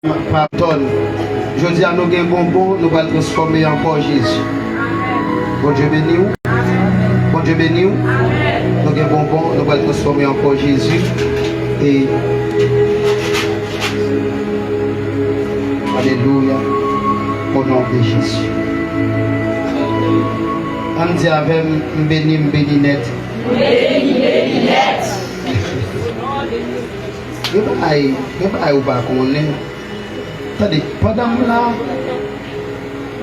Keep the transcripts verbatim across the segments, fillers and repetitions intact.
pa tòn. Jodi a nou gen bonbon, nou pral transfòme an kò Jezi. Bondye beni w. Bondye beni w. Nou gen bonbon, nou pral transfòme an kò Jezi. E alelouya. O non de Jezi. Ann di avè m, m beni, m beni nèt. Gen bagay, gen bagay ou pa konnen. Tande, pandan m la,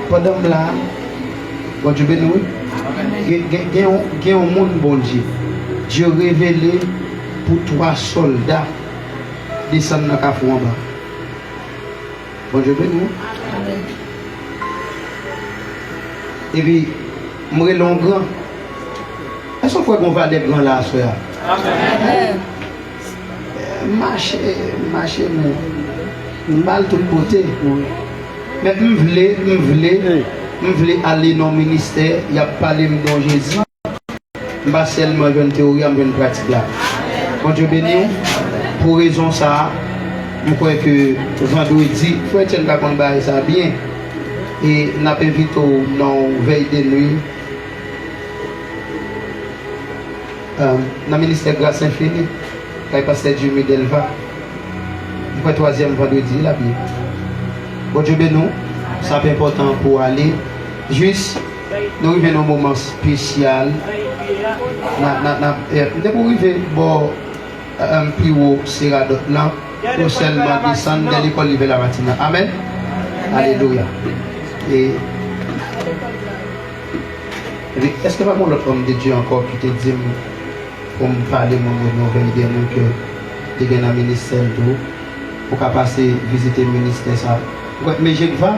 pandan m la, Bondye beni w, wi. Gen, gen, gen yon, gen yon moun Bondye, Dye revele pou twa sòlda desann nan Kafou Anba. Bondye beni w. Epi, m rele yon gran. Èske w kwè gen yon valè gran la aswè a? Amèn. M mache, m mache, men m mal tout kote. Men m vle, m vle, m vle ale nan ministè, y ap pale m de yon Jezi. M pa sèlman jwenn teyori a, m jwenn pratik la. Bondye beni w. Pou rezon sa a, m kwè ke vandredi, frè Etienne ka konn bagay sa a byen. E n ap envite w nan yon vèy de nwi, euh, nan ministè Gras Enfini, kay pastè Jimmy Delva. M kwè twazyèm vandredi la byen. Bondye beni w. Sa ap enpòtan pou w ale. Jis, nou rive nan yon moman espesyal. N a, n a, n a, eh, m te pou rive bò, eh, pi wo Seradòt lan, pou sèlman desann dèyè lekòl Live Lamatin nan. Amèn. Alelouya. E, epi, èske pa gen yon lòt òm de Dye ankò ki te di m pou m pale moun yo, yon vèy de moun ke te gen nan ministè l tou? Ou ka pase vizite ministè sa. Ou kwè Mejekva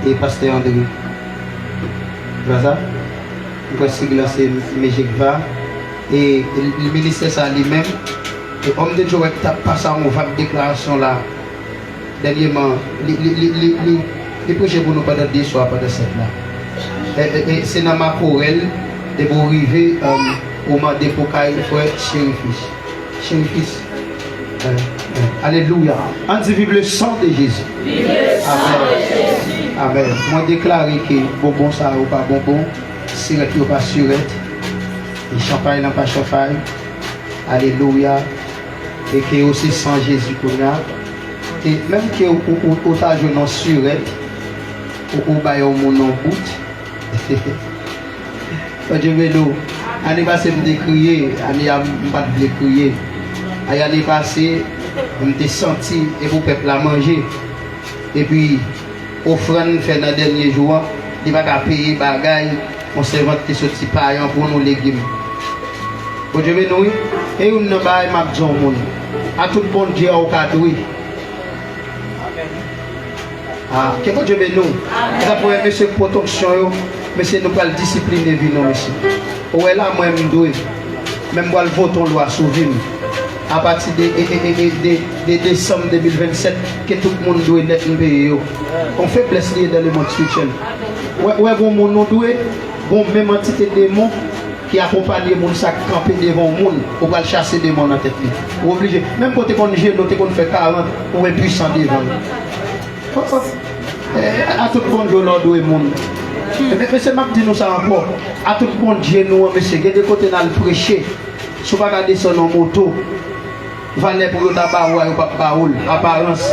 e pastè André. Se pa sa? Ou kwè sig lan se Mejekva e, e ministè sa li menm. E òm de Dye wè ki t ap pase a yon vag deklarasyon la. Dènyèman, li, li, li, li, li, li preche pou nou pandan de swa, pandan sèt la. E, e, e, se nan Makorèl, depi w rive, um, ou mande pou kay frè Cherifis. Cherifis. Eh, eh, alelouya. Ann di, vive le sang de Jésus. Vive le sang de Jésus. Amèn. Amèn. Mwen deklare ke bonbon sa yo pa bonbon, sirèt yo pa sirèt, e chanpay lan pa chanpay. Alelouya. E ke yo se san Jezi kounye a. E menm ke ou, ou, ou ta jwenn yon sirèt, ou, ou bay yon moun yon bout, Bondye beni w. Ane pase m te kriye, ane a m pa t vle kriye. Ay, ane pase, m te santi e pou pèp la manje. Epi, ofrann fè nan dènye jou an, li pa ka peye bagay yon sèvant te soti payan pou nou legim. Bondye beni w, wi. E youn nan bagay m ap di yon moun, a tout Bondye a ou ka dwe. Ah, ke Bondye beni w. Sa pou wè mesye pwotòksyon yo, mesye nou pral disipline vi nou, mesye. Ou wè la, mwen m dwe. Men m pral vote yon lwa sou vi m. Apati de, e, e, e, e, de, de desanm de mil vennsèt, ke tout moun dwe nèt m peye yo. On feblès li ye dans le monde spirituel. Wè, wè gon moun nou dwe, gon menm antite demon ki akonpanye moun sa k kanpe devan yon moun, ou pral chase demon nan tèt li. Ou oblije. Menm kote konn jenou te konn fè karant, ou enpwisan devan l. Oh, oh. Eh, a tout Bondye w lè w dwe moun. Men, mesye, m ap di nou sa ankò. A tout Bondye nou an, mesye, gen de kote n al preche. Si w pa ka desann yon moto, valè pou yo ta ba ou a, yo p ap ba ou l. Aparans.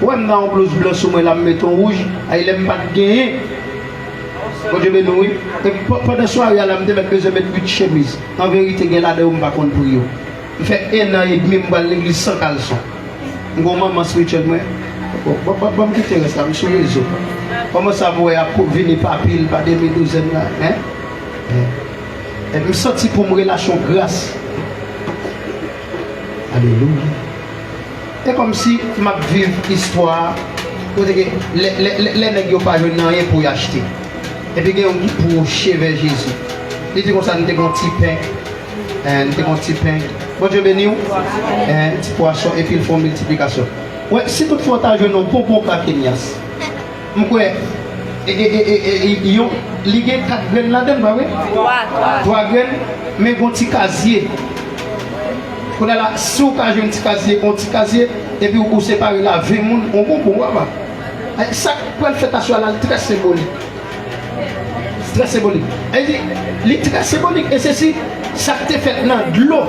Ou wè m nan yon blouz blan sou mwen la, m met yon wouj. Ay, lè m pa t genyen. Bondye beni w, wi. E p-, pandan sware a la, m te mèt bezwen met uit chemiz. An verite, gen ladan yo m pa konn pri yo. M fè ennan edmi m pral legliz san kalson. M gon manman espirityèl mwen. Bon, bon, bon, bon, m kite rès la, m sou rezo. Kòman sa pou wè ap vini pa pil, pa demi douzèn la, en? En. Epi m santi pou m relasyon gras. Alelouya. E kòmsi m ap viv istwa kote ke lè, lè, lè, lè nèg yo pa jwenn anyen pou y achte. Epi gen yon ki pwoche vè Jezi. Li di konsa, n te gon ti pen. Eh, n te gon ti pen. Bondye beni w. Eh, ti pwason, epi l fè yon miltiplikasyon. Wè, si toutfwa w ta jwenn yon bonbon krakenyas, m kwè, e, e, e, e, e, yon, li gen kat grenn ladan l, pa vre? Twa, twa. Twa grenn, men gon ti kazye. Kounye a la, si w ka jwenn ti kazye, yon ti kazye, Epi ou separe la ven moun, on bonbon, papa. Sa k pral fèt aswè a la, li trè senbolik. Trè senbolik. E li, li trè senbolik, e se si, sa k te fèt nan dlo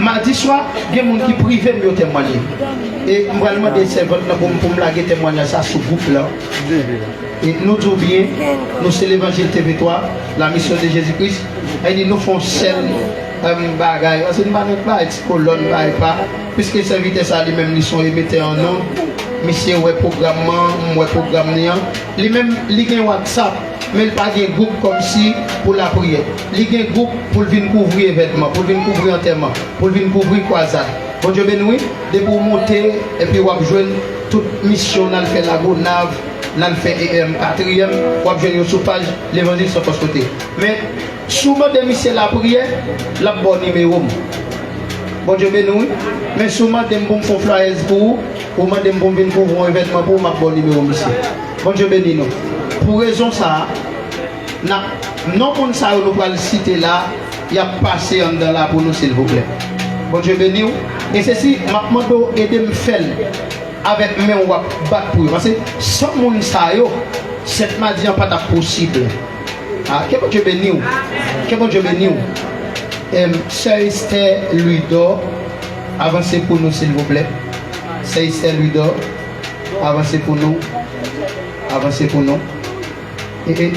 madi swa, gen moun ki prive m yo temwanye. E m pral mande sèvant lan pou m, pou m lage temwanyaj sa sou gwoup lan. E nou di w byen, nou se Levanjil T V twa, la mission de Jésus Christ. E di nou fè yon sèl, em, bagay. Paske nou pa nan bagay ti kolòn, bagay pa. Piske sèvitè sa li menm li se yon emetè an onn, misye wè pwogram nan, m wè pwogram li an. Li menm, li gen WhatsApp, men li pa gen gwoup kòmsi pou lapriyè. Li gen gwoup pou l vin kouvri evènman, pou l vin kouvri antèman, pou l vin kouvri kwazad. Bondye beni w, wi. Depi w monte, epi w ap jwenn tout misyon n al fè Lagonav, n al fè E M katriyèm, w ap jwenn yo sou paj Levanjil San Fòs Kote. Men, si w mande misye lapriyè, l ap ba w nimewo m. Bondye beni w, wi. Men si w mande m pou m fè yon flyers pou ou, ou mande m pou m vin kouvri yon evènman pou ou, m ap ba w nimewo misye. Bondye beni nou. Pou rezon sa a, n ap, non moun sa yo nou pral site la, y ap pase anndan la pou nou, silvouplè. Bondye beni w. E se si, m ap mande w ede m fè l avèk men w ap bat pou yo. Paske san moun sa yo, sèt madi an pa t ap posib. Ah, ke Bondye beni w. Ke Bondye beni w. Em, Sè Esther Louidor, avanse pou nou, silvouplè. Sè Esther Louidor, avanse pou nou. Avanse pou nou. E, e.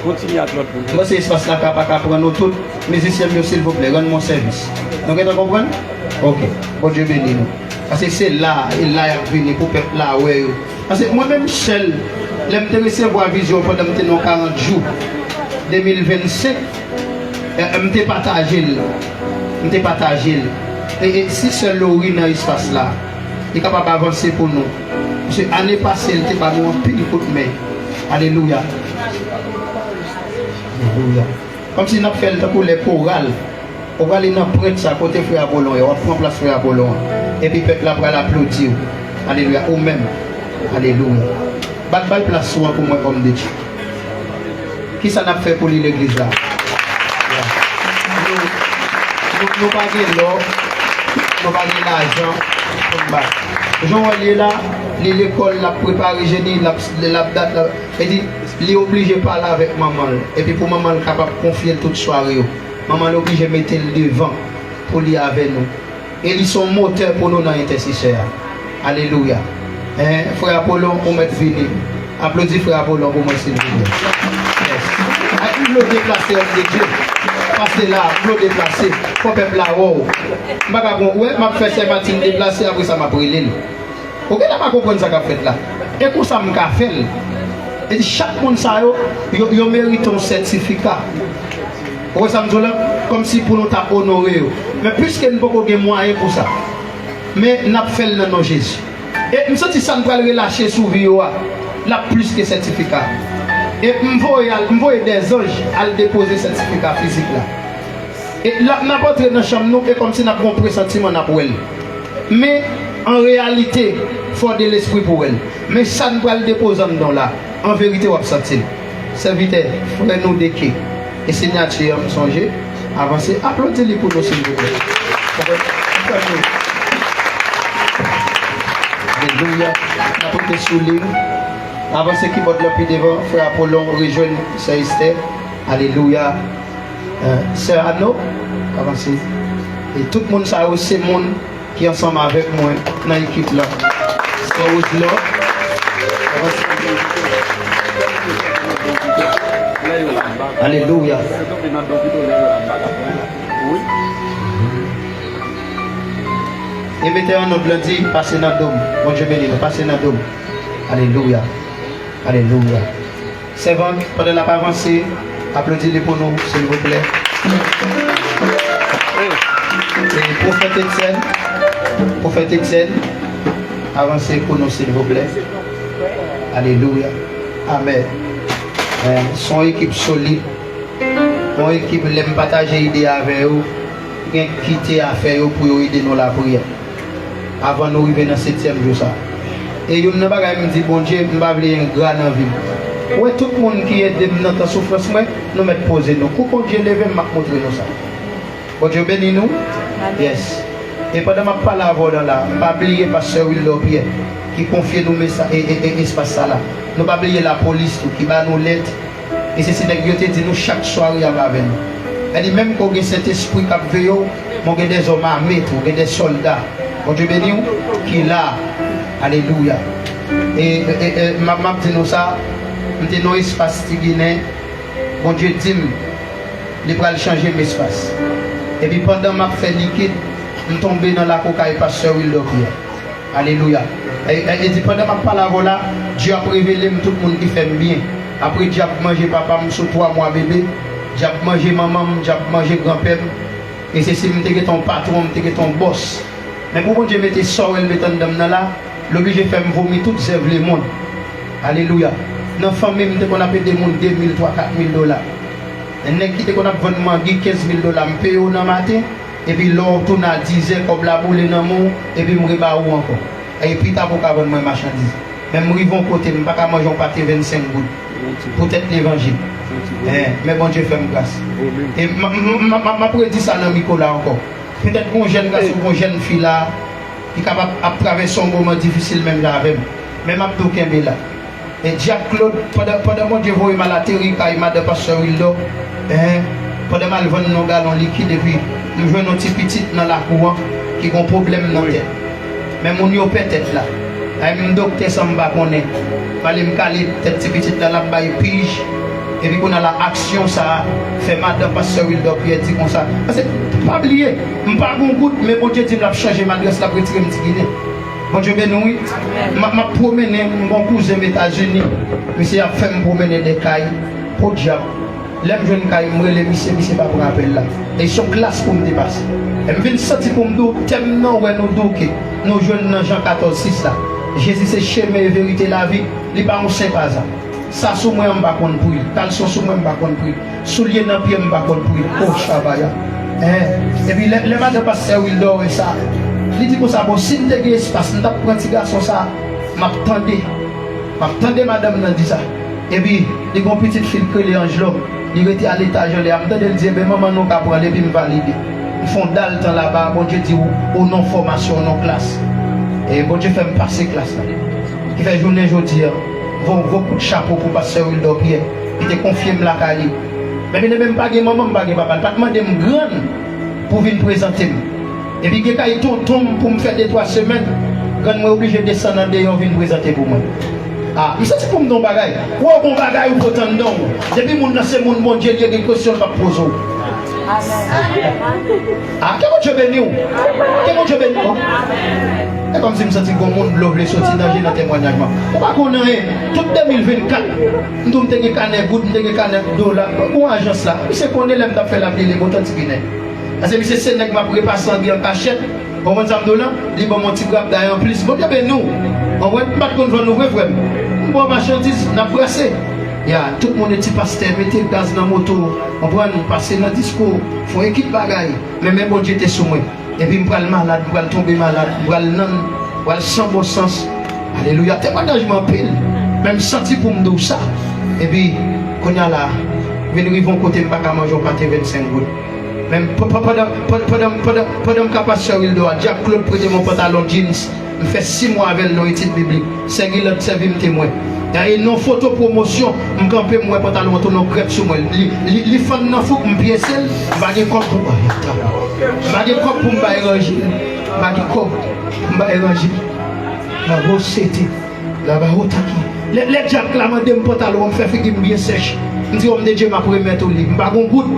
Kontinye ak lòt moun. Mwen se espas la ka pa ka pran nou tout. Mizisyen m yo, silvouplè, rann mwen sèvis. Nou gentan konprann? Ok. Bondye beni nou. Paske se la, e la y ap vini pou pèp la wè yo. Paske mwen menm sèl, lè m te resevwa vizyon pandan m te nan karant jou, de mil vennsenk, e, m te pataje l. M te pataje l. E, e si sè Lori nan espas la, li kapab avanse pou nou. Paske ane pase, li te ba nou anpil kout men. Alelouya. Alelouya. Kòmsi n ap fè l tankou lè koral. Ou prale nan pwent sa kote frè Apolon ye, w ap pran plas frè Apolon an. Epi pèp la pral aplodi w. Alelouya. Ou menm. Alelouya. Bat bay plas ou an pou mwen, òm de Dye. Kisa n ap fè pou li legliz la? Nou, nou, nou pa gen lò, nou pa gen lajan pou n bay. Jan w wè l ye la, li lekòl, l ap prepare jeni, l ap, l ap dat, l ap, e di, li oblije pale avèk manman l. Epi pou manman l kapab konfye l tout sware yo. Manman l oblije mete l devan pou li avè nou. E li se yon motè pou nou nan entèsesè a. Alelouya. Hein, frè Apolon, ou mèt vini. Aplodi frè Apolon pou mwen, silvouplè. Yes. Ak m vle w deplase, òm de Dye. Pase la, m vle w deplase. Fò pèp la wè w. M pa ka pran, wè, m ap fè sè Matin deplase, apre sa m ap rele l. Ou gentan pa konprann sa k ap fèt la. E konsa m ka fè l. E di chak moun sa yo, yo, yo merite yon sètifika. Ou wè sa m di w la? Kòmsi pou nou ta onore yo. Men piske n poko gen mwayen pou sa. Men n ap fè l nan non Jezi. E m santi sa n pral relache sou vi yo a, l ap plis ke sètifika. E m voye al, m voye dèzanj al depoze sètifika fizik la. E l ap, n ap antre nan chanm nou, e kòmsi n ap gen yon presantiman n ap wè l. Men, an reyalite, fò de lespri pou wè l. Men sa n pral depoze anndan w la, an verite w ap santi l. Sèvitè, frè nou Deke, e sinyati an m sonje, avanse, aplodi li pou nou, silvouplè. Alelouya. N ap rete sou li. Avanse kibòd lan pi devan, frè Apolon rejwenn sè Esther. Alelouya. Eh, sè Ano, avanse. E tout moun sa yo se moun ki ansanm avèk mwen nan ekip la. Sè Roselò, avanse. Alelouya. E metè an nòt lan di, pase nan dòm. Bondye beni nou, pase nan dòm. Alelouya. Alelouya. Sèvant, pandan n ap avanse, aplodi li pou nou, silvouplè. E pwofèt Etyenn, pwofèt Etyenn, avanse pou nou, silvouplè. Alelouya. Amèn. Amèn. Se yon ekip solid. Yon ekip, lè m pataje ide avè yo, gen kite afè yo pou yo ede nou lapriyè. Avan nou rive nan setyèm jou sa. E youn nan bagay m di Bondye, m pa vle engra nan vi m. Ou wè tout moun ki ede m nan tan soufrans mwen, nou mèt poze nou. Kou Bondye leve m, m ap montre nou sa. Bondye beni nou. Yes. E pandan m ap pale avè w la, la, pa bliye pastè Wildor Pierre ki konfye nou mesa, e, e, e, espas sa la. Nou pa bliye lapolis tou ki ba nou lèt. E se si nèg yo te di nou chak sware y ap avè nou. Sa di menm ke w gen Sentespri k ap veye w, men w gen dèzòm ame tou, w gen de sòlda, Bondye beni w, ki la. Alelouya. E, e, e, e, m ap, m ap di nou sa, m te nan yon espas Ti Ginen, Bondye di m, li pral chanje m espas. Epi pandan m ap fè likid, m tonbe nan lakou kay pastè Wildor Pierre. Alelouya. E, e, e di pandan m ap pale avè w la, Dye ap revele m tout moun ki fè m byen. Apre dyab manje papa m sou twa mwa bebe, dyab manje manman m, dyab manje granpè m. E se si m te gentan yon patwon, m te gentan yon bòs. Men pou Bondye mete sòl l met anndan m nan la, l oblije fè m vomi tout zèv lemonn. Alelouya. Nan fanmi m, m te konn ap ede moun de mil, twa, kat mil dola. Nèg ki te konn ap vann mangi kenz mil dola, m peye w nan maten, epi lè w tounen a dizè, kòb la boule nan men w, epi m reba ou ankò. E pita pou w ka vann mwen machandiz. Men m rive yon kote, m pa ka manje yon pate vennsenk goud. Poutèt levanjil. Hein, men Bondye fè m gras. E m, m, m, m, m, m ap redi sa nan mikwo la ankò. Petèt gon jèn gason, gon jèn fi la, ki kapab ap travèse yon moman difisil menm jan avè m. Men m ap di w kenbe la. E dyab Claude, pandan, pandan Bondye voye m al ateri kay madan pastè Wildor, en, pandan m al vann yon galon likid, epi m jwenn yon ti pitit nan lakou an ki gon pwoblèm nan tèt. Men moun yo pè tèt la. Ay, m doktè san m pa konnen. Fale m kale tèt ti pitit la, l ap bay pij. Epi kounye a la, aksyon sa a fè madan pastè Wildor Pierre di konsa. Paske, pa bliye, m pa gon goud, men Bondye di m l ap chanje m adrès, l ap retire m Ti Ginen. Bondye beni w, wi. M ap, m ap pwomennen, m gon kouzen m Etazini. Misye ap fè m pwomennen de kay. Podyab. Lè m jwenn kay, m rele misye, misye pa pran apèl la. E se yon klas pou m te pase. E m vin santi pou m di w, tèm nan wè nou di w ke nou jwenn nan Jan katòz sis la. Jezi se chemen e verite lavi, li pa yon senp aza. Sa sou mwen an m pa konn pri l, kalson sou mwen m pa konn pri l, soulye nan pye m m pa konn pri l. O chabaya. Hein. Epi lè, lè madan pastè Wildor wè sa, li di konsa, bon, si m te gen espas, m t ap pran ti gason sa, m ap tande. M ap tande madanm nan di sa. Epi, li gon pitit fi l k rele Anjlo. Li rete a letaj anlè a. M tande l di, enben, manman nou ka pran l epi m valide. M fè yon dal tan laba, Bondye di, ou, ou nan fòmasyon, ou nan klas. E Bondye fè m pase klas la. Ki fè jounen jodi a, m voye yon gwo kout chapo pou pastè Wildor Pierre. Li te konfye m lakay li. Men byeneme, m pa gen manman, m pa gen papa. Li pa t mande m grann pou vin prezante m. Epi gen kay tonton m pou m fè de twa semèn, grann mwen oblije desann andeyò vin prezante pou mwen. A, m santi pou m di yon bagay. Wè w gon bagay ou pote anndan w. Depi moun nan se moun Bondye li ye, gen kesyon l p ap poze w. A, ke Bondye beni w. Ke Bondye beni w. E kòmsi m santi gon moun dlo vle soti nan je nan temwayaj mwen. Ou pa konn anyen. Tout de mil vennkat, m di w m te gen kanè goud, m te gen kanè dola. Gon ajans la. Misye konnen lè m t ap fè l ap li li, m otantik Ginen. Paske misye se nèg m ap repase angi an kachèt. Konprann sa m di w lan? Li ban m yon ti grapday anplis. Bondye beni w. Konprann? M pa t konn vann ou vre, frè m. M ba w machandiz, n ap brase. Ya, tout moun e ti pastè, mete gaz nan moto. Konprann? Pase nan disko, fè yon ekip bagay. Men men Bondye te sou mwen. Epi m pral malad, m pral tonbe malad, m pral nann, m pral san bon sans. Alelouya. Temwayaj mwen anpil. Men m santi pou m di w sa. Epi, kounye a la, vin rive yon kote m pa ka manje yon pate vennsenk goud. Men p-, p-, pandan, pandan, pandan, pandan, pandan m ka pastè Wildo a, Dyak Claude prete m yon pantalon jeans. M fè sis mwa avè l nan etid biblik. Sè Gilad sèvi m temwen. E nan foto pwomosyon, m kanpe, m wè pantalon an tounen yon krèp sou mwen. Li, li, li fann nan fouk, m pyese l, m pa gen kòb pou, m pa gen kòb pou m bay ranje. M pa gen kòb pou m bay ranje. Labo sete. Laba otaki. Lè, lè dyak la mande m pantalon an, m fè figi m byen sèch. M di, Òm de Dye, m ap remèt ou li. M pa gon goud.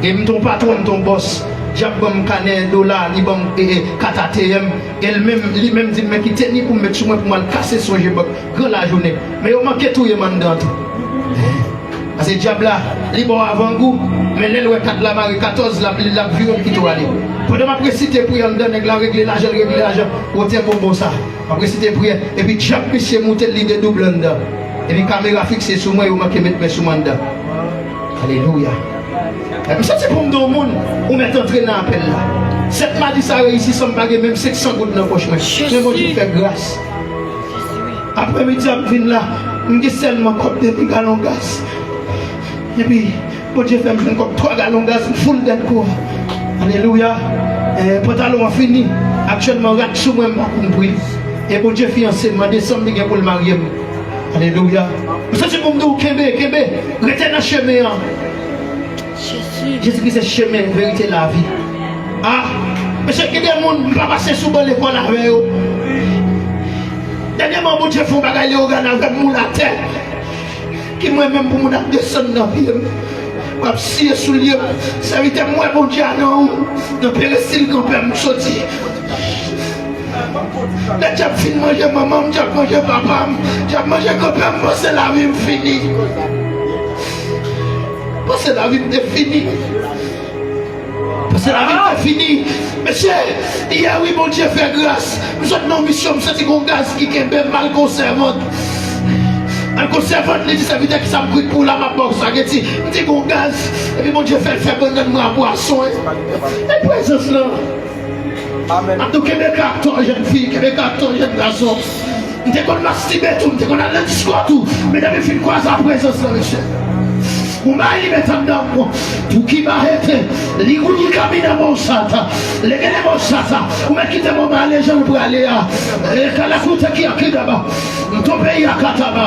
E m t on patwon, m t on bòs. Dyak ban m kanè dola, li ban m, e, e, kat A T M. E l menm, li menm di m, men ki teni pou m met sou mwen pou m al kase sonje bank gran lajounen. Men yo manke touye m anndan tou. Paske dyab la, li ba w avangou, men lè l wè kat la mare katòz, l ap, l ap vire l kite w ale. Pandan m ap resite priyè anndan, nèg la regle lajan, l regle lajan, wotè bonbon sa. M ap resite priyè, epi dyab misye moute l, li dedouble anndan. Epi kamera fikse sou mwen, yo manke met men sou mwen anndan. Alelouya. M santi pou m di yon moun, ou mèt antre nan apèl la. Sèt madi sa reyisi san m pa gen menm senk san goud nan pòch mwen. Men Bondye fè gras. Aprèmidi ap vin la, m gen sèlman kòb de mil galon gaz. Epi, Bondye fè m jwenn kòb twa galon gaz, m foul dèt kou a. Alelouya. Eh, pantalon an fini. Aktyèlman, rad sou mwen, m pa konn pri l. E Bondye fiyanse m, mande san m li gen pou l marye m. Alelouya. M santi pou m di w, kenbe, kenbe. Rete nan chemen an. Jezi. Jezikri se chemen, verite, lavi. Ah, mesye, gen de moun, m pa pase sou ban lekòl avè yo. Dènyèman, Bondye fè yon bagay, Leogane, avè m, moul atè. Ki mwen menm pou moun ap desann nan pye m, pou ap siye soulye m. Sèvitè m, wè Bondye a nan ou, nan peresil granpè m soti. Lè dyab fin manje manman m, dyab manje papa m, dyab manje granpè m, panse lavi m fini. Panse lavi m te fini. Paske lavi m te fini. Mesye, yè wi, Bondye fè gras. M sot nan yon misyon, m santi gon gaz ki kenbe m, m al gon sèvant. Al gon sèvant, li di, sèvitè, kisa m kwit pou w la, m ap ba w spageti. M di gon gaz. Epi Bondye fè l fè bannann mwen a pwason. E prezans lan. Amèn. M ap di w, kenbe karaktè w, jèn fi, kenbe karaktè w, jèn gason. M te konn mastibe tou, m te konn al nan disko tou. Men depi m fin kwaze a prezans lan, mesye. Ou bay li met anndan mwen. Pou ki ba hete, li kou li kamina bon sata. Legele bon sata. Ou mèt kite bon ba ale jan l prale a. E kala koute ki akidaba. M tonbe yakataba.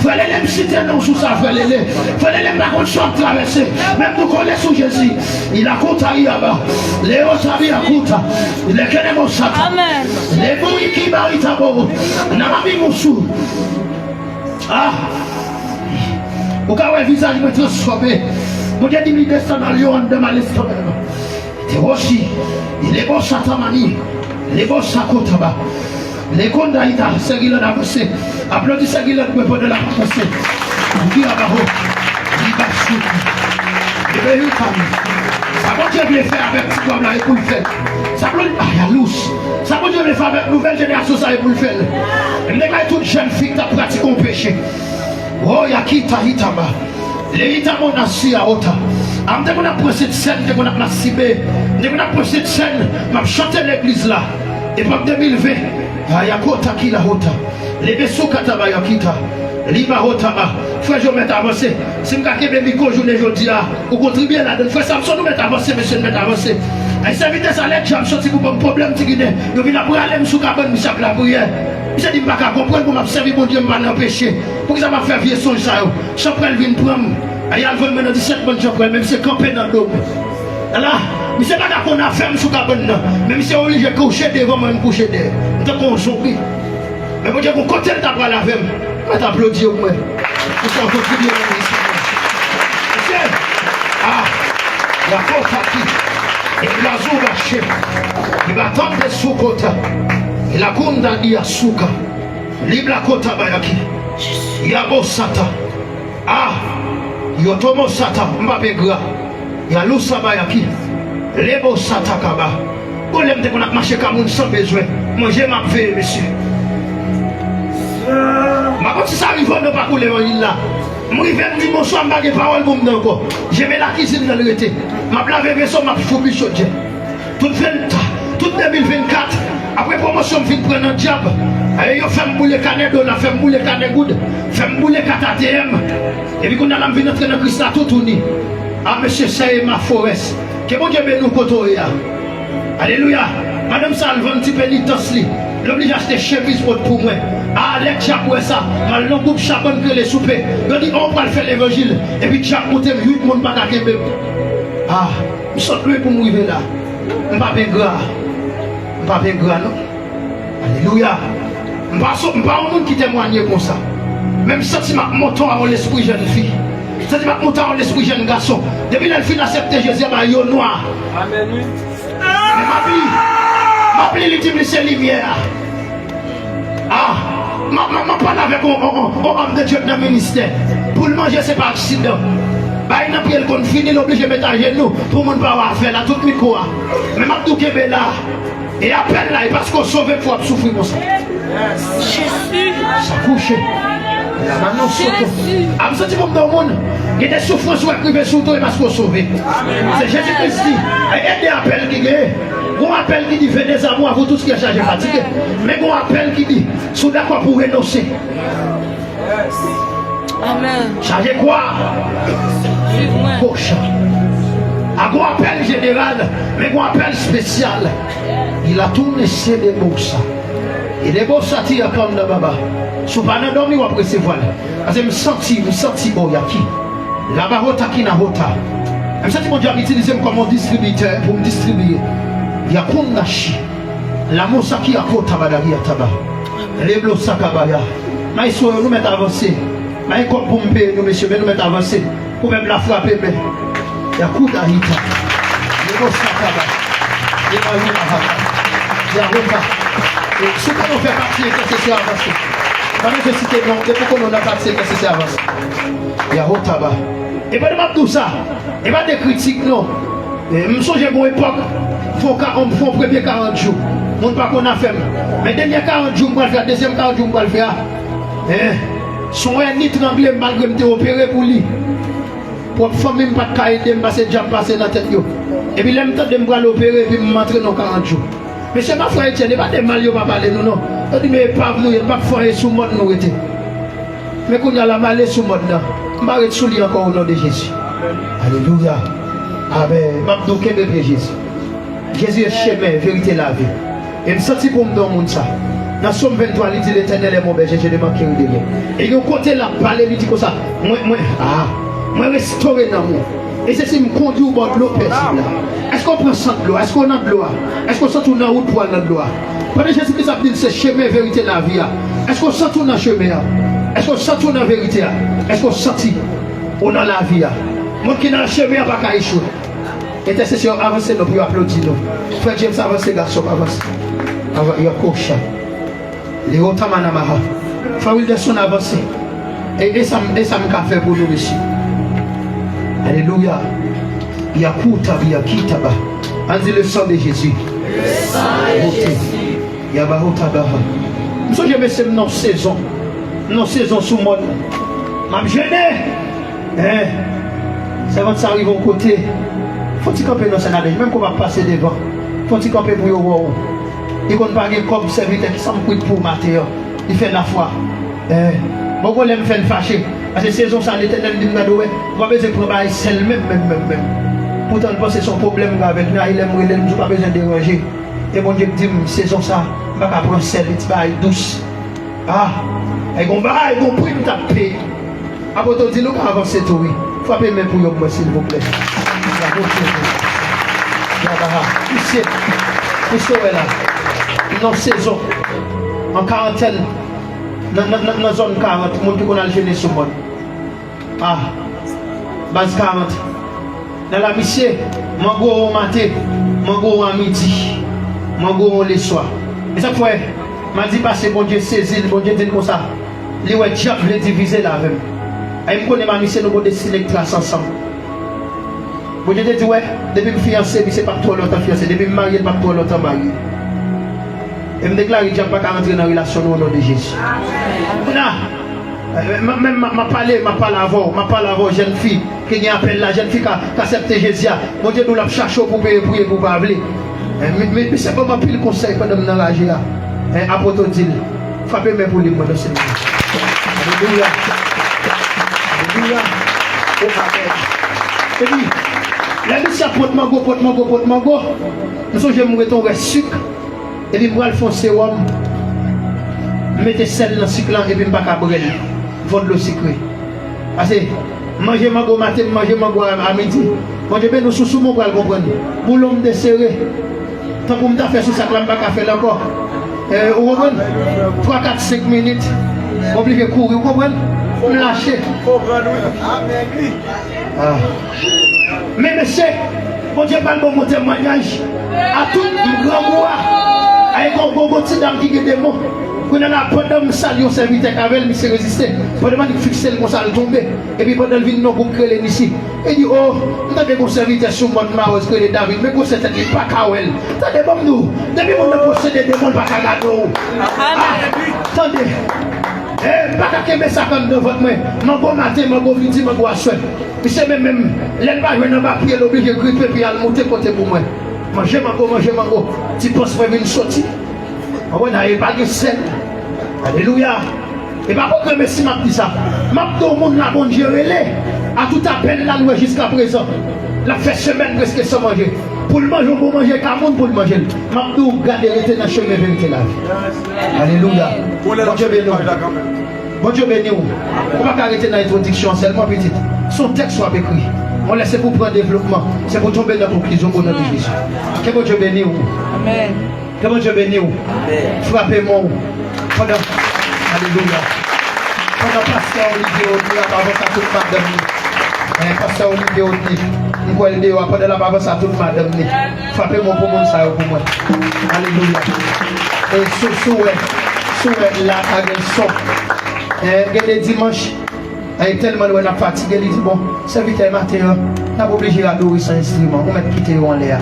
Frè Lele, m site non sou sa, frè Lele. Frè Lele, m pa konn sa w ap travèse. Men m tou kole sou Jezi. Ilakuta yaba. Leota biakuta. Lekele bon sata. Amèn. Lebu iki barita bo. Namami musu. Ah! Ou ka wè vizaj mwen transfòme. Bondye di m li desann al yo anndan m al eskann. Te wosi, lebo satamani, lebo sakotaba. Lekonda ita, Sègilad avanse. Aplodi Sègilad mwen pandan l ap avanse. Di abaho, li ba sou. Ebe yo kami. Sa Bondye vle fè avèk ti pwòb la, e pou l fè l. Sa Bondye, ah, yalous. Sa Bondye vle fè avèk nouvèl jenerasyon sa, e pou l fè l. M deklare tout jèn fi k t ap pratike yon peche. Oh, yakita hitaba. Leyita monasi a ota. A m te konn ap pran sent sèn, m te konn ap masibe. M te konn ap pran sent sèn, m ap chante legliz la. Epòk de mil ven. Ayakota kila hota. Lebe sou kataba yakita. Liba hotaba. Frè Jomèt avanse. Si m ka kenbe mikwo jounen jodi a, ou kontribye ladan l. Frè Samson, nou mèt avanse, mesye, nou mèt avanse. Ay, sèvitè sa, lè djab soti pou ban m pwoblèm, ti ginen, yo vin ap rale m sou kabann misye ap lapriyè. Misye di m pa ka konprann pou m ap sèvi Bondye, m pa nan peche. Poukisa m ap fè vye sonj sa yo? Chanpwèl vin pran m. Ay, al vann mwen nan disèt bann chanpwèl, men misye kanpe nan do m. Ala, misye pa ka konn afè m sou kabann nan, men misye oblije kouche devan mwen, m kouche dèyè. M tankou yon zonbi. Men Bondye gon kote l ta pral avè m. Mwen t aplodi yo pou mwen. Pou sa kontribye nan minis. Mesye, ah, la kota ki, e blazo bache, e batande sou kota, e la kunda di asuka, li bla kota bayaki, yabo sata, ah, yo tomo sata, m pa pe gra. Yalou sa bay aki. Lebo sa ta kaba. Bon, lè m te konn ap mache ka moun san bezwen. Manje m ap veye, mesye. M pa konn si sa rive w, men pa kou levanjil la. M rive, m di bonswa, m pa gen pawòl pou m di ankò. Jebe lakizin nan l rete. M ap lave veso, m ap foubi chodyè. Tout ven, tout de mil vennkat, apre pwomosyon m fin pran nan djab, e yo fè m boule kanè dola, fè m boule kanè goud, fè m boule kat A T M. Epi kounye a la m vin antre nan Kris la toutouni. A, mesye, Seyè ma forès. Ke Bondye beni w kote w ye a. Alelouya. Madanm sa al vann ti penitans li. L oblije achte chemiz wòt pou mwen. A, lè djab wè sa, m al nan gwoup chabann k rele Soupe. Yo di, o, w pral fè levanjil. Epi djab moute m, uit moun pa ka kenbe m. A, m sot lwen pou m rive la. M pa p engra. M pa p engra, non. Alelouya. M pa so, m pa yon moun ki temwanye konsa. Men m santi m ap monte a yon lespri jèn fi. M santi m ap monte a yon lespri jèn gason. Depi lè l fin aksepte Jezi a, ba yo nwa. Amèn, wi. Men m ap li, m ap li, li di m li se limyè a. A, m ap, m ap, m ap pale avèk yon, yon, yon, yon òm de Dye k nan ministè. Pou l manje, se pa aksidan. Bay nan pye l konn fini, l oblije met ajenou pou moun pa wè afè l a, tout mikwo a. Men m ap di w kenbe la. E apèl la, e paske w sove pou w ap soufri konsa. Jezi. Sa kouche. La manon soto. Jezi. A m santi pou m nan moun. Gen de soufrans w wè k rive sou tou, e paske w sove. Se Jezi Kris di, e, e de apèl ki genyen. Gon apèl ki di, venez à moi, vous tous qui êtes chargés, fatigués. Men gon apèl ki di, si w dakò pou w renonse. Amèn. Chaje kwa. Suiv mwen. Kosha. A gon apèl jeneral, men gon apèl espesyal. Il a tout ese de bosa. E de bosa ti a kanda baba. Si w pa nan dòmi, w ap resevwa l. Paske m santi, m santi boyaki. Laba hota ki na hota. M santi Bondye ap itilize m kòm yon distribitè pou m distribiye. Yakunda shi. Lamosa ki akota badari ataba. Reblo sakabaya. Maestro yo, nou mèt avanse. Bay kòb pou m peye nou, mesye, men nou mèt avanse. Pwovèb la frape men. Yakuda hita. Lebo sakaba. Emalu mahaka. Yahova. E, si w konnen w fè pati entèsesyè avanse. Pa bezwen site non, depi w konnen w nan pati entèsesyè avanse. Yahotaba. E pandan m ap di w sa, e pa de kritik non. E, m sonje gon epòk, fè w ka, fè w premye karant jou. Moun pa konn afè m. Men dènye karant jou m pral fè a, dezyèm karant jou m pral fè a. E, se yon èni trangle m malgre m te opere pou li. Pwòp fanmi m pa t ka ede m paske dyab pase nan tèt yo. Epi lè m tande m pral opere, epi m antre nan karant jou. Mesye, ma frè Etienne, e pa de mal yo pa pale nou non. Yo di, men epav nou ye, n p ap fè anyen sou mòn nou rete. Men kounye a la, m ale sou mòn nan. M pa ret sou li ankò, o non de Jezi. Alelouya. Amèn. M ap di w, kenbe pye Jezi. Jezi e chemen, verite, lavi. E m santi pou m di yon moun sa. Nan Sòm venntwa, li di, L'Éternel est mon berger, je ne manquerai de rien. E yon kote l ap pale, li di konsa, mwen, mwen, ah, mwen restore nanm ou. E se si m kondui w bò dlo pèzib la. Èske w pran sant dlo a? Èske w nan dlo a? Èske w santi w nan wout pou al nan dlo a? Pandan Jezi Kris ap di l se chemen, verite, lavi a, èske w santi w nan chemen an? Èske w santi w nan verite a? Èske w santi w nan lavi a? Moun ki nan chemen an pa ka echwe. Entèsesyon, avanse non pou yo aplodi nou. Frè James, avanse, gason, avanse. Avan, yo kocha. Leota manamaha. Frè Wilderson, avanse. E, e sa m, e sa m ka fè pou nou, mesye. Alelouya. Yakuta biyakita ba. Ann di le sang de Jésus. Le sang de Jésus. Yaba hota baha. M sonje, mesye, m nan sezon. M nan sezon sou mòn. M ap jene. Hein? Sèvant sa rive yon kote. Fò ti kanpe nan sèn a deja. Menm kou m ap pase devan. Fò ti kanpe pou yo wè w. Li konn pa gen kòb, sèvitè, ki sa m kwit pou w maten an? Li fè lafwa. Hein? Bon, gon lè m fè l fache. Paske sezon sa, Letènèl di m, gade w wè, ou pa bezwen pran bagay sèl menm, menm, menm, menm. Poutan, l panse se yon pwoblèm m gen avè l. Men ay lè m rele l, m di w pa bezwen deranje. E Bondye di m, sezon sa, m pa ka pran sèl, li ti bagay dous. Ah, e gon bagay, gon pri m t ap peye. Apot Odil, ou ka avanse tou, wi. Frape men pou yo, mwen, silvouplè. Bravo, Jezi. Yabaha. Misye, misye, wè la. Nan sezon, an karantèn, nan, nan, nan, nan zòn karant, moun ki konn al jene sou mòn. Ah, baz karant. Nan la misye, mango yon maten, mango yon a midi, mango yon leswa. E sa k fè, madi pase, Bondye sezi l, Bondye di l konsa, li wè dyab vle divize l avè m. Ay, m konnen ma misye, nou gon destine k trase ansanm. Bondye te di, wè, depi m fiyanse, misye p ap twò lontan fiyanse, depi m marye, l p ap twò lontan marye. E m deklare dyab pa ka rantre nan relasyon nou o non de Jezi. Kounye a, eh, m, m, m, m ap pale, m ap pale avè w, m ap pale avè w, jèn fi ki gen apèl la, jèn fi k a, k a aksepte Jezi a. Bondye di w l ap chache w pou peye, priye pou w pa vle. Eh, mi, mi, misye ban m anpil konsèy pandan m nan raje a. Eh, Apot Odil, frape men pou li, mwen, nan Senyè. Alelouya. Alelouya. O, amèn. Epi, lè misye ap pot mango, pot mango, pot mango, m sonje m rete yon rès sik. Epi m pral fè yon sewòm, m mete sèl nan sik lan epi m pa ka bwè l. Fè yon dlo sikre. Paske m manje mango maten, m manje mango a, a midi. Bondye beni w, sousou mwen pral konprann. Boulon m te sere. Tankou m ta fè sou sak la, m pa ka fè l ankò. Eh, ou konprann? Twa, kat, senk minit. M oblije kouri, ou konprann? M lache. Ah. Men mesye, Bondye pral ban m yon temwayaj a tout grangou a. Ay, gon, gon, gon ti dam ki gen demon. Kounye a la, pandan m salye yon sèvitè k avè l, misye reziste. Pandan m annik fikse l konsa, l tonbe. Epi pandan l vin nan gwoup k rele Nisi, li di, o, m tande gon sèvitè sou mòn Mawòz k rele David, men gwosè tèt li, m pa ka wè l. Tande, ban m di w, depi moun nan posede demon, l pa ka gade w. Ah, tande. Eh, m pa ka kenbe sa k anndan vant mwen. Mango maten, mango midi, mango aswè. Misye menm, menm, lè l pa jwenn anba pye, l oblije gripe pye a, l moute pote pou mwen. Manje mango, manje mango. Ti pòs mwen vin soti. Mwen wè nan e pa gen sèl. Alelouya. E pa pou granmesi m ap di sa. M ap di yon moun la Bondye rele. A tout apèl la l wè jiskaprezan. L ap fè semèn prèske san manje. Pou l manje yon bon manje, ka moun pou l manje l. M ap di w, gade, rete nan chemen verite lavi. Alelouya. Bondye beni w. Bondye beni w. Ou pa ka rete nan entwodiksyon an sèlman, pitit. Se yon tèks w ap ekri. Yon lè se pou pran devlopman, se pou tonbe nan konklizyon o non de Jezi. Ke Bondye beni w. Amèn. Ke Bondye beni w. Amèn. Frape men w. Pandan, alelouya. Pandan pastè Olivier Rodney ap avanse a tout madanm li. Eh, pastè Olivier Rodney, m kwè l deyò a, pandan l ap avanse a tout madanm li. Frape men w pou moun sa yo pou mwen. Alelouya. E sou, sou wè, sou wè la pa gen son. Eh, gen de dimanch, e tèlman l wè n ap fatige, li di, bon, sèvitè maten an, n ap oblije adore san enstriman. Ou mèt kite yo anlè a.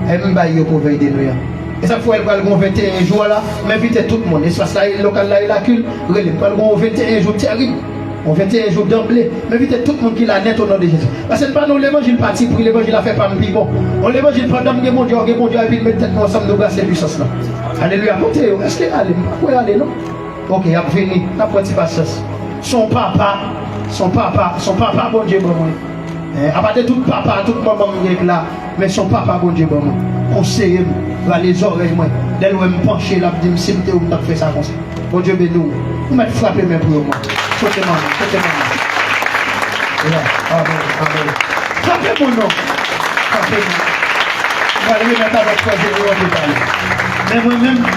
E m bay yo pou vèy de nwi an. E sa k fè w wè l pral gen yon venteyen jou a la, m envite tout moun. Espas la, lokal la e lakil, rele m. Pral gen yon venteyen jou tèrib. Yon venteyen jou danble. M envite tout moun ki la nèt o non de Jezi. Paske n pa nan yon levanjil patipri, levanjil a fè pa m pi bon. Yon levanjil pandan m gen Bondye, w gen Bondye, epi n met tèt nou ansanm, nou brase pwisans lan. Alelouya. Kote yo? Èske y ale? M pa kwè y ale, non. Ok, y ap vini. N ap pran ti pasyans. Se yon papa, se yon papa, se yon papa Bondye ban mwen. Eh, apa de tout papa, tout manman m gen la, men se yon papa Bondye ban mwen. Konseye m, rale zòrèy mwen. Lè l wè m panche, l ap di m, si m te ou, m t ap fè sa konsa. Bondye beni w. Ou mèt frape men pou yo, mwen. Kote manman, kote manman. Ya, amèn, amèn. Frape men non. Frape men. M pral remèt avèk frè Jerome te pale. Men mwen menm,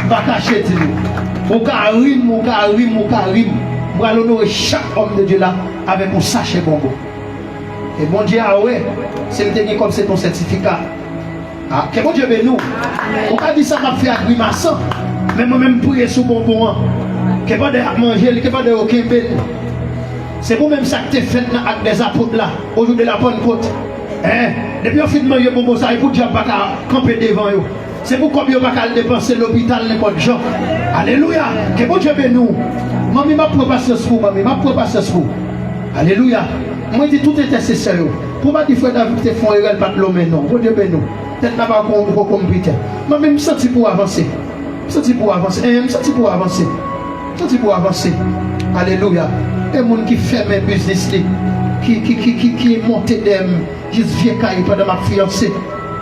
m pa kache di nou. Ou ka ri m, ou ka ri m, ou ka ri m. M pral onore chak òm de Dye la avèk yon sachè bonbon. E Bondye a wè, si m te gen kòb, se t on sètifika. Ah, ke Bondye beni w. Ou ka di sa m ap fè a grimasan, men mwen menm m priye sou bonbon an. Ke pandan y ap manje l, ke pandan yo kenbe l. Se pou menm sa k te fèt nan Actes des Apôtres la, au jour de la Pentecôte. Hein? Depi yo fin manje bonbon sa, e pou dyab pa ka kanpe devan yo. Se pou kòb yo pa ka al depanse lopital nenpòt jan. Alelouya! Ke Bondye beni w. Manmi, m ap pran pasyans pou w, manmi, m ap pran pasyans pou w. Alelouya! Mwen di tout entèsesè yo, pou pa di frè David te fè yon erè, l pa t lonmen non. Bondye beni w. Tèt la pa kon, kon konpitè. Manmi, m santi pou w avanse. M santi pou w avanse. Eh, m santi pou w avanse. M santi pou w avanse. Alelouya. E moun ki fèmen biznis li, ki, ki, ki, ki, ki monte dèyè m, jis vye kay pandan m ap fiyanse.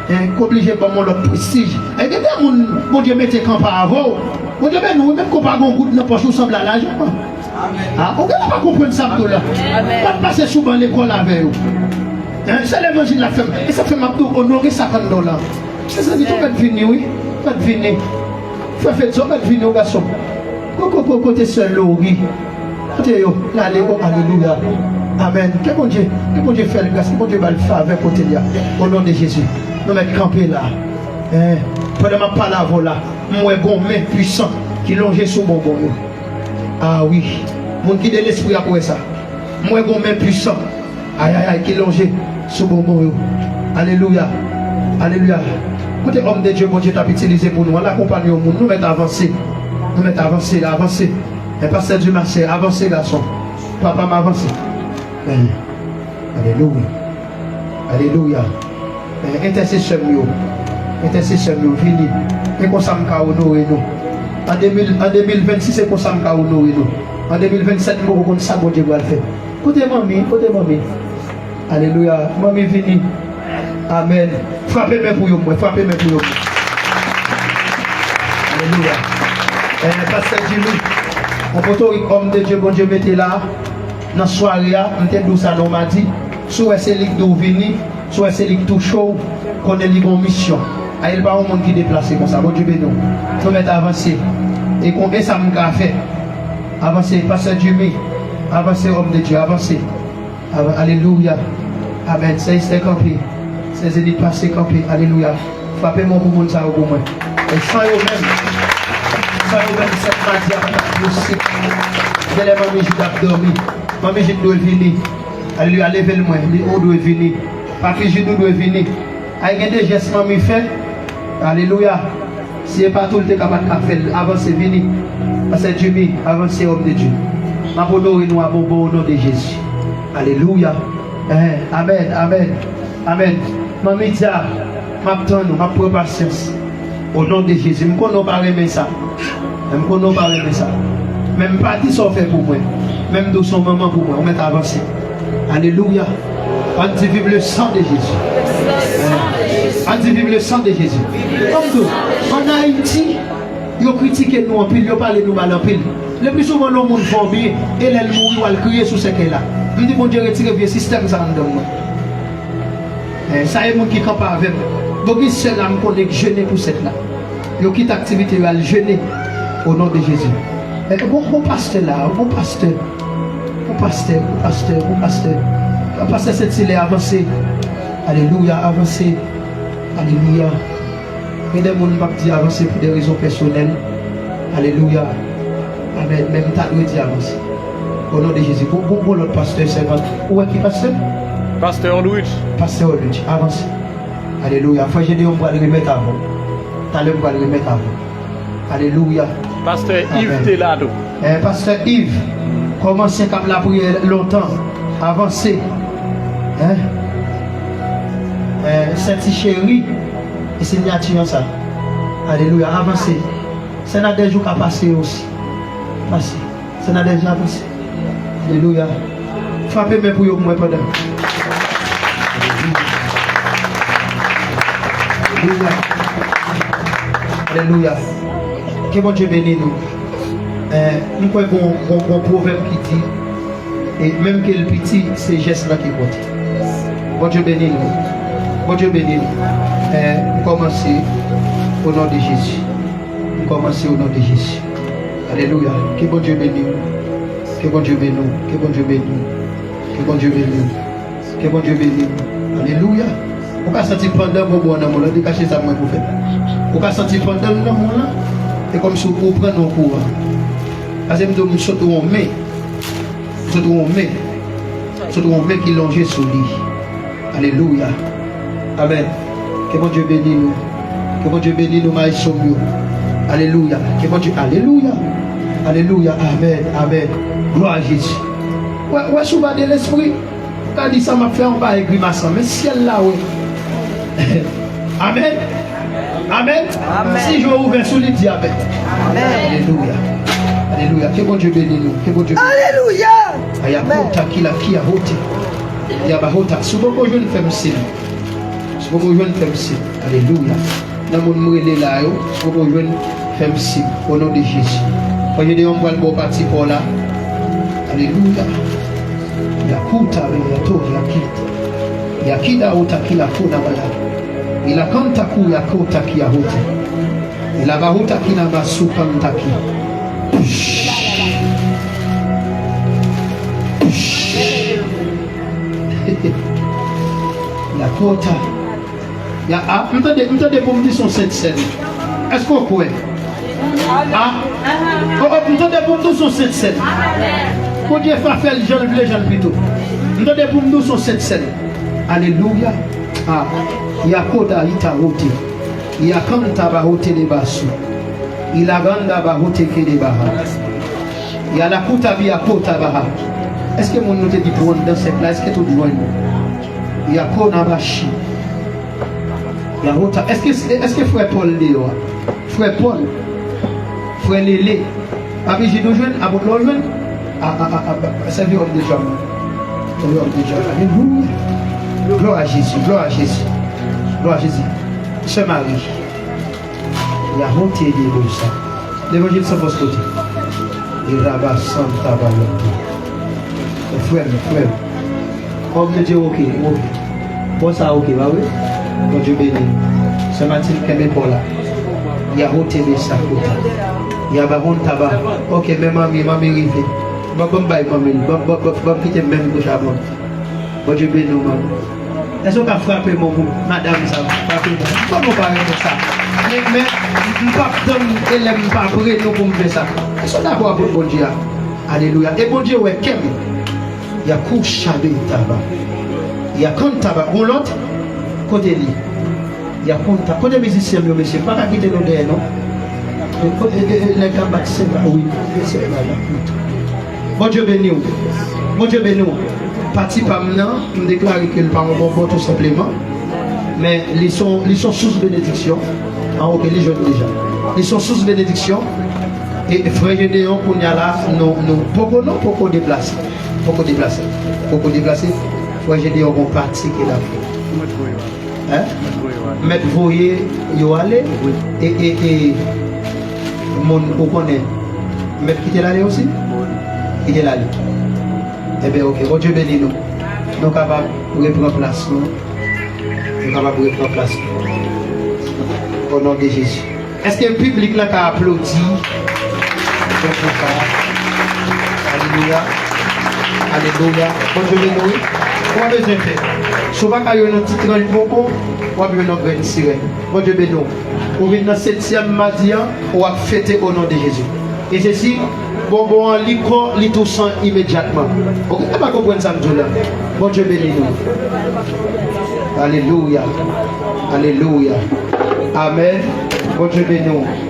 Hein, k oblije ban m yon lòt prestij. E gen de moun Bondye mete kanpe avè w. Bondye beni w, menm ke w pa gen yon goud nan pòch ou, sanble a lajan. Ah, ou gen lè pa konprann sa m di w la. Amèn. Pa t pase sou ban lekòl avè yo. Hein, se levanjil la fè m. E sa fè m ap di w, onore sa k anndan w la. Mezanmi, tou mèt vini, wi. Mèt vini. Frè Fedzo, mèt vini, wi, gason. Ko, ko, ko, kote sè Lori? Kote yo? L ale, o, alelouya. Amèn. Ke Bondye, ke Bondye fè l gras, ke Bondye ba l favè kote l ye a. O non de Jezi, nou mèt kanpe la. Hein, pandan m ap pale avè w la, m wè gon men pwisan ki lonje sou bonbon yo. Ah wi. Moun ki de lespri ap wè sa. M wè gon men pwisan. Ayayay, ki lonje sou bonbon yo. Alelouya. Alelouya. Kote òm de Dye Bondye t ap itilize pou nou an? Al akonpanye yon moun. Nou mèt avanse. Nou mèt avanse, avanse. Men pastè Dumarsais, avanse, gason. Papa m, avanse. Amen. Alelouya. Alelouya. Eh, entèsesè m yo. Entèsesè m yo, vini. E konsa m ka onore nou. An de mil, an de mil vennsis, e konsa m ka onore nou. An de mil vennsèt, m poko konn sa Bondye pral fè. Kote manmi? Kote manmi? Alelouya. Manmi, vini. Amèn. Frape men pou yo, mwen. Frape men pou yo, mwen. Alelouya. Eh, pastè Jimmy, yon potorik òm de Dye Bondye mete la, nan sware a, m te di w sa nan madi, si w wè se li k di w vini, si w wè se li k touche w, konnen li gen yon misyon. A, e l pa yon moun ki deplase konsa. Bondye beni w. Nou mèt avanse. E kon, e sa m ka fè. Avanse, pastè Jimmy. Avanse, òm de Dye. Avanse. Avan-, alelouya. Amèn. Sè Estè kanpe. Sè Zenith pase kanpe. Alelouya. Frape men w pou moun sa yo pou mwen. E san yo menm. San yo menm, sèt madi a pa t ap posib. Genlè Manmi Jid ap dòmi. Manmi Jid dwe vini. Alelouya, leve l mwen. Li, ou dwe vini. Papi Jid, ou dwe vini. Ay, gen de jès manmi fè. Alelouya. Si e pa tou, l te ka pa t ka fè l. Avanse, vini. Pastè Jimmy, avanse, òm de Dye. M ap onore nou a bonbon o non de Jezi. Alelouya. Eh, amèn, amèn, amèn. Manmi Dia, m ap tann ou, m ap pran pasyans. O non de Jezi, m konnen w pa renmen sa. Men m konnen w pa renmen sa. Men m pa di sa w fè pou mwen. Men m di w se yon manman pou mwen. Ou mèt avanse. Alelouya. Ann di viv le sang de Jésus. Ann di viv le sang de Jésus. Kòm tou, ann Ayiti, yo kritike nou anpil, yo pale nou mal anpil. Le pli souvan lè yon moun fè w byen, e lè l mouri, w al kriye sou sèkèy la. M di Bondye retire vye sistèm sa anndan mwen. Eh, sa e moun ki kanpe avè m. Bon, gen sè la m konnen k jene pou sèt la. Yo kite aktivite yo al jene. O non de Jezi. Eh, bon, bon pastè la, bon pastè. Bon pastè, bon pastè, bon pastè. Pastè Sentilè, avanse. Alelouya, avanse. Alelouya. Gen de moun m ap di avanse pou de rezon pèsonèl. Alelouya. Amèn. Men m ta dwe di avanse. O non de Jezi. Bon, bon, bon lòt pastè, sèvant. Ou wè ki pastè? Pastè Oldrich. Pastè Oldrich, avanse. Alelouya. Frè Jedeon, m pral remèt avè w. Talè m pral remèt avè w. Alelouya. Pastè Yves te la tou. Eh, pastè Yves, kòm ansyen k ap lapriyè lontan, avanse. Hein? Eh, sè ti cheri, e sinyati an sa. Alelouya, avanse. Sè Nadèj ou ka pase osi. Pase. Sè Nadèj la pase. Alelouya. Frape men pou yo pou mwen pandan. Alelouya. Alelouya. Ke Bondye beni nou. Eh, m kwè gon, gon, gon pwovèb ki di, e menm ke l piti, se jès la ki konte. Bondye beni nou. Bondye beni nou. Eh, m kòmanse o non de Jezi. M kòmanse o non de Jezi. Alelouya. Ke Bondye beni w. Ke Bondye beni w. Ke Bondye beni w. Ke Bondye beni w. Ke Bondye beni w. Alelouya. Ou ka santi pandan bobo an nan men w lan, dekache sa mwen pou fè. Ou ka santi pandan l nan men w lan, e kòmsi ou pran nan kouran. Pase m di w, m sot wè yon men. M sot wè yon men. M sot wè yon men ki lonje sou li. Alelouya. Amèn. Ke Bondye beni nou. Ke Bondye beni nou, maestro m yo. Alelouya. Ke Bondye, alelouya. Alelouya. Amèn. Amèn. Glwa a Jezi. Wè, wè, sou ba de lespri. Ou ka di sa m ap fè yon bagay grimasan, men syèl la wè. Amèn. Amèn. Amèn. Si je w ouvè sou li, di amèn. Amèn. Alelouya. Alelouya. Ke Bondye beni nou. Ke Bondye beni nou. Alelouya. Ayakota kila kia hote. Yabahota. Si w poko jwenn, fè m siy. Si w poko jwenn, fè m siy. Alelouya. Nan moun m rele la yo, si w poko jwenn, fè m siy. O non de Jezi. Frè Jedeon, m pral ba w pati pa w la. Alelouya. Yakuta beyato yakita. Yakida ota kila kona baya. Ilakanta ku yakota kiyahuta. Ilabahuta kina masukantaki. Yakota. Ya, a, m tande, m tande pou m di se yon sent sèn. Èske w kwè? A? O, o, m tande pou m di se yon sent sèn. Bondye va fè l jan l vle, jan l pito. M tande pou m di se yon sent sèn. Alelouya. A, yakoda ita wote. Yakanta ba wote de basu. Ilaganda ba wote ke de baha. Yalakuta bi akota baha. Èske moun nou te di pou anndan sèk la, èske tout jwenn? Yakona bashi. Yahota. Èske, èske frè Pòl deyò a? Frè Pòl. Frè Lele. Papi Jid ou jwenn? Apot la ou jwenn? A, a, a, a, sèvi òm de Dye. Sèvi òm de Dye. Alelouya. Glwa a Jezi. Glwa a Jezi. Glwa a Jezi. Sè Mari. Yahote de Bosa. Levanjil san fòs kote. Iraba Santa Bayonto. Frè m, frè m. Òm de Dye, oke, oke. Bon, sa oke, pa vre? Bondye beni. Sè Matilde, kenbe pa w la. Yahote de Sakota. Yaba Honta ba. Oke, men manmi, manmi rive. Ban, ban m bay manmi l. Ban, ban, ban, ban m kite menm kouch a manmi. Bondye beni w, manmi. Èske w ka frape men w pou madanm sa? Frape men w. Kòman w pa renmen sa? Men, men, m p ap tann e lè m pa pre nou pou m fè sa. Èske w dakò avèk Bondye a? Alelouya. E Bondye wè kè m. Yakusha de taba. Yakanta ba. Yon lòt? Kote li? Yakonta. Kote mizisyen m yo, mesye? M pa ka kite nou dèyè, non. E, e, e, e, nèg la bat senba, wi. Bondye beni w. Bondye beni w. Pati pa m nan, m deklare ke l pa yon bonbon, tou senpleman. Men li se yon, li se yon sous benediksyon. A, oke, li jwenn deja. Li se yon sous benediksyon. E, e frè Jedeon, kounye a la, nou, nou, poko, non, poko deplase. Poko deplase. Poko deplase. Mwen, Jedeyon gon pati ke l ap fè. Mèt voye yo ale. Hein? Mèt voye yo ale? Mèt voye yo ale? Wi. E, e, e, moun ou konnen, mèt kite l ale osi? Wi. Kite l ale. Ebyen, oke. Bondye beni nou. Nou kapab repran plas nou. Nou kapab repran plas nou. O non de Jezi. Èske piblik la ka aplodi? Alelouya. Alelouya. Bondye beni w, wi. Ou pa bezwen pè. Si w pa ka jwenn yon ti tranch bonbon, w ap jwenn yon grenn sirèn. Bondye beni w. Ou vin nan setyèm madi an, w ap fete o non de Jezi. E sesi, bonbon an li kò, li tou san imedyatman. Oke, e pa konprann sa m di w la. Bondye beni nou. Alelouya. Alelouya. Amèn. Bondye beni w.